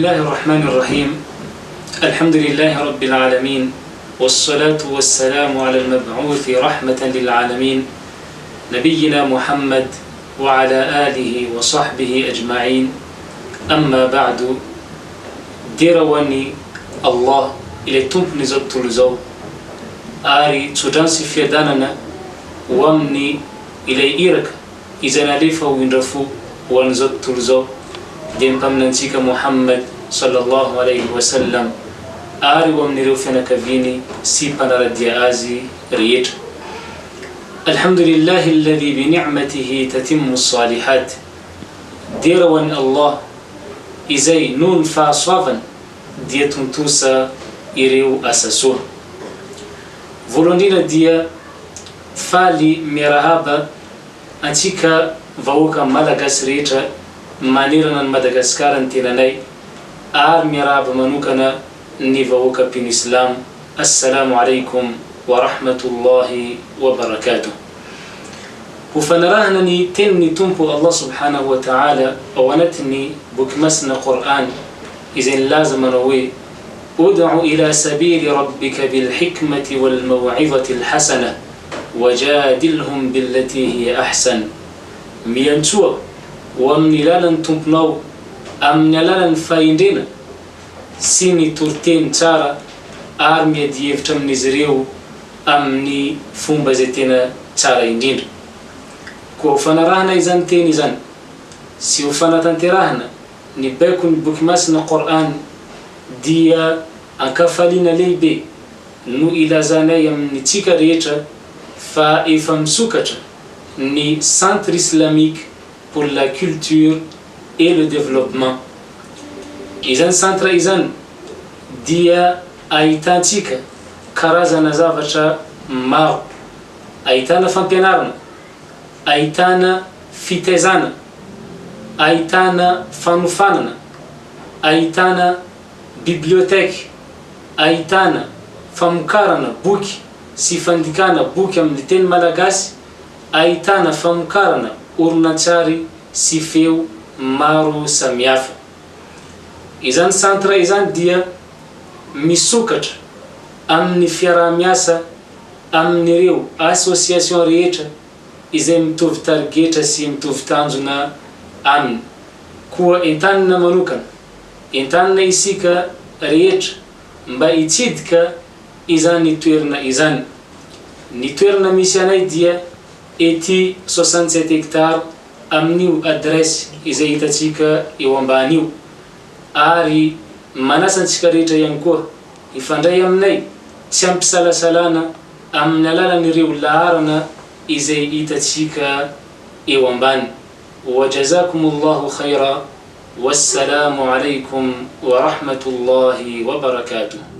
Bismillahi Rahmani Rahim Alhamdulillahi Rabbil Alamin Wassalatu wassalamu ala al-mab'uthi rahmatan lil alamin Nabiyina Muhammad wa ala alihi wa sahbihi ajma'in Amma ba'du Dera ho an'i Allah ilay Tompon'izao tontolo izao ary tsodrano sy fiadanana ho amin'ny ilay Iraka izay nalefa ho indra-fo ho an'izao tontolo izao dia ny Mpaminantsika Mohammed sallallahu alaihi wa sallam ary ho amin'ireo fianakaviany sy mpanara-dia azy rehetra. Alhamdulillahi alladhi bi ni'matihi tatimmu salihat Dera ho an'i Allah izay noho ny fahasoavany dia tontosa ireo asa soa. Voalohany indrindra dia Faly miarahaba antsika vahoaka Malagasy rehetra manerana an'i Madagasikara ny tenanay ary miarahaba manokana ny vahoaka mpino Islamo Assalamo alaikum wa rahmatullahi wa barakatuh Ho fanarahana ny tenin'ny Tompo Allah subhanahu wa ta'ala ao anatin'ny boky masina Qor'any izay nilaza manao hoe Ud'u ila sabili rabbika bil hikmati wal maw'izati al hasana wajadilhum billati hiya ahsan Miantsoa ho amin'ny lalan'ny Tomponao amin'ny alalan'ny fahendrena sy ny toriteny tsara ary miadia hevitra amin'izy ireo amin'ny fomba izay tena tsara indrindra. Koa ho fanarahana izany teny izany sy ho fanatanterahana ny baikon'ny boky masina Qor'an dia ankafaliana lehibe no ilazanay amintsika rehetra fa efa misokatra ny Centre Islamique pour la Culture et le Développement. Izany centre izany dia ahitantsika karazana zavatra maro, ahitana fampianarana, ahitana fitaizana, ahitana fanofanana, ahitana bibliothèque, ahitana famokarana boky sy fandikana boky amin'ny teny malagasy, ahitana famokarana horonantsary sy feo maro samihafa. Izany centre izany dia misokatra amin'ny fiaraha-miasa amin'ireo association rehetra izay mitovy tarigetra sy mitovy tanjona aminy. Koa entanina manokana, entanina isika rehetra mba hitsidika izany toerana izany. Ny toerana misy anay dia ety 67 hectares amin'io adresse izay hitantsika eo ambany io. Ary manasa antsika rehetra ihany koa hifandray aminay tsy ampisalasalana amin'ny alalan'ireo laharana izay hitantsika eo ambany. Wa jazakumullahu khaira Wassalamo alaikum wa rahmatullahi wa barakatuh.